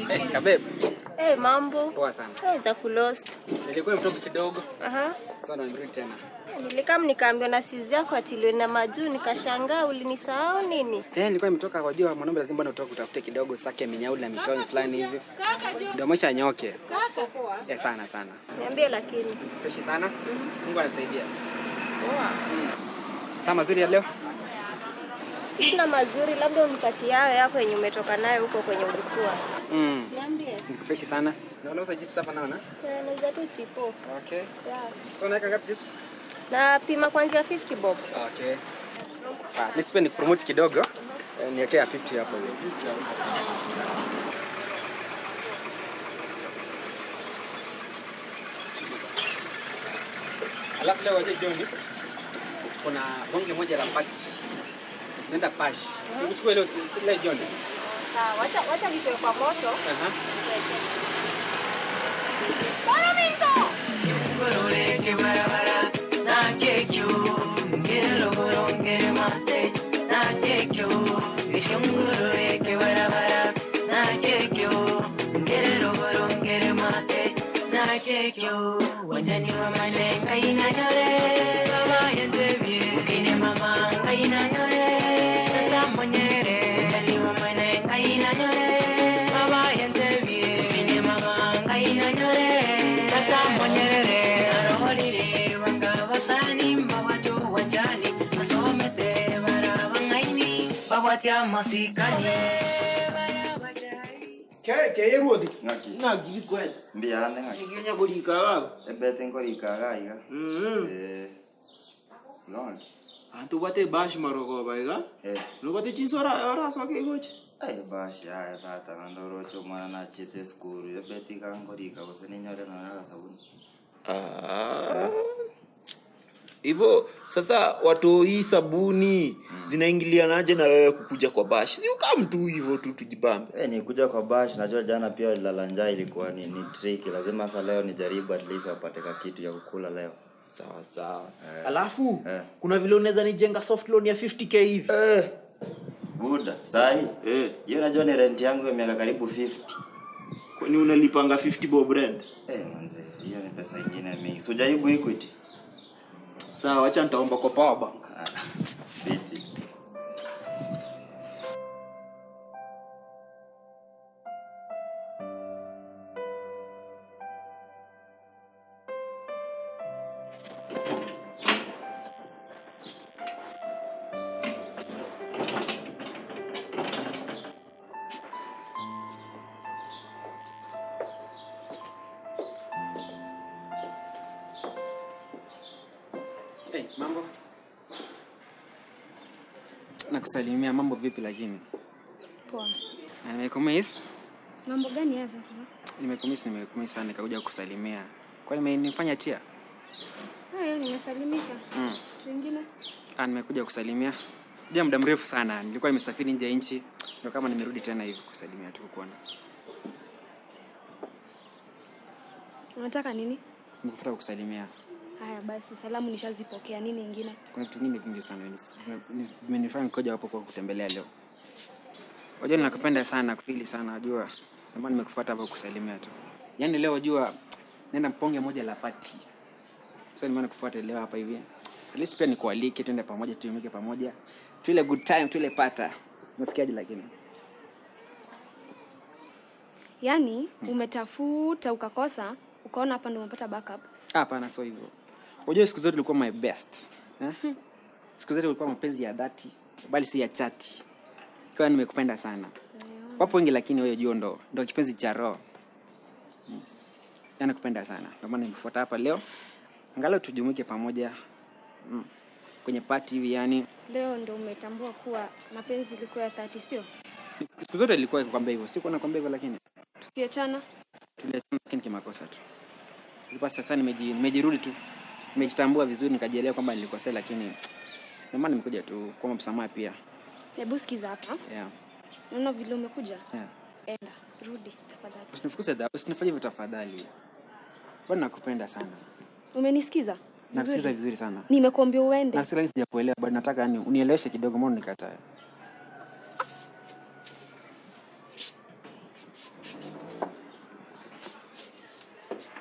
Hey, Kabeb. Hey, mambo. Poa sana. Hey, za kulost. Nilikuwa mtoto kidogo. Aha. Sasa nimerudi tena. Nilikam nikaambiwa na sizi yako atiliwe na majuu, nikashangaa ulinisahau nini? Nilikuwa nimetoka kwa jua mwanaume lazima bwana utoke utafute kidogo sake minyauli na mitoyo fulani hivi. Ndio maisha yanyoke. Kaka poa. Sana sana. Niambie lakini. Fresh sana. Mungu anasaidia. Poa. Saa mazuri ya leo? Sina mazuri, labda unipatie yao yako yenye umetoka nayo huko kwenye ulikuwa. Niambie. Niko fresh sana. Na unauza chips hapa naona? Nauza tu chipo. Okay. Yeah. So unaweka ngapi chips? Na pima kuanzia 50 bob. Okay. Sawa, nisipe promote kidogo. Niwekea 50 hapo hiyo. Alafu leo waje jioni kuna bonge moja la party. Nenda pash. Sikuchukua leo leo jioni. Sawa, wacha nitoe kwa moto. Aha. Bora minto. Siungorore ke barabara na kekyo ngero ngere mate na kekyo siungorore ke barabara na kekyo ngero ngere mate na kekyo wanjani wa manenga inanyore mama yentebie ukine mama inanyore tata monyere wanjani wa manenga inanyore mama yentebie ukine mama inanyore tata monyere arolire wanga basani mawajo wanjani asomete barabangaini babwatia masikani. Ke erodi. Ngaki. Na gikwet. Mbiyane ngaki. Ngenya korika baba. Ebete nkorika gaiga. Long. Antu bate bash marogo baiga. No bate chinsora ora soke goch. Ai bash ya tata nandoro chomana na chete skuru. Ebete kankorika gose ninyore na sabuni. Ah. Hivyo sasa watu hii sabuni zinaingilianaje na wewe kukuja kwa bash? Si ukam tu hivyo tu tujibambe. Ni kuja kwa bash, najua jana pia walilala njaa ilikuwa ni trick. Lazima sasa leo nijaribu at least wapate kitu ya kukula leo. Sawa sawa. Alafu kuna vile unaweza nijenga soft loan ya 50k hivi. Buda, sahi. Hiyo najua ni rent yangu ya miaka karibu 50. Kwani unalipanga 50 bob rent? Manze, hiyo ni pesa nyingine mingi. So jaribu Equity. Sawa, acha nitaomba kwa power bank. Fiti. Hey, mambo. Nakusalimia, mambo vipi lakini? Poa. Na nimekumiss. Mambo gani haya sasa? Nimekumiss sana nikakuja kukusalimia. Kwani umenifanya tia? Hayo nimesalimika. Kitu kingine? Nimekuja kukusalimia. Ja muda mrefu sana. Nilikuwa nimesafiri nje ya nchi. Ndio kama nimerudi tena hivi kukusalimia tu kukuona. Unataka nini? Nimekufuata kukusalimia. Haya basi, salamu nishazipokea. Nini nyingine? Kuna vitu vingine vingi sana vimenifanya nikoja hapo kwa kutembelea leo. Unajua ninakupenda sana, kufili sana, unajua. Ndio maana nimekufuata hapo kukusalimia tu. Yaani leo unajua nenda mponge moja la party. Sasa nimeona kufuata leo hapa hivi. At least pia nikualike twende pamoja, tuimike pamoja. Tuile good time, tuile pata. Unasikiaje lakini? Yaani umetafuta ukakosa, ukaona hapa ndio umepata backup. Hapana, sio hivyo. Unajua siku zote ulikuwa my best. Siku zote ulikuwa mapenzi ya dhati, bali si ya chati. Kwa nimekupenda sana. Wapo wengi lakini wewe jua ndo kipenzi cha roho. Yaani nakupenda sana. Ndio maana nimekufuata hapa leo. Angalau tujumuike pamoja. Kwenye party hivi yani. Leo ndo umetambua kuwa mapenzi ilikuwa ya dhati, sio? Siku zote nilikuwa nikwambia hivyo. Sikuwa nakwambia hivyo lakini Tukiachana tuliachana lakini kimakosa tu. Ilikuwa sasa nimejirudi tu. Nimejitambua vizuri nikajielewa kwamba nilikosea lakini ndio maana nimekuja tu kuomba msamaha pia. Hebu sikiza hapa. Yeah. Naona vile umekuja. Yeah. Enda, rudi tafadhali. Usinifukuze dha, usinifanye hivyo tafadhali. Bwana nakupenda sana. Umenisikiza? Nakusikiza vizuri sana. Nimekuambia uende. Na sasa sijakuelewa bado nataka yani unieleweshe kidogo mbona unikatae.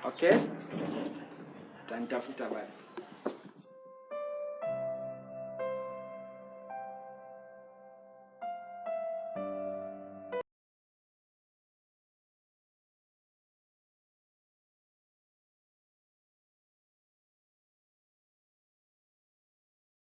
Okay? Tanitafuta bado.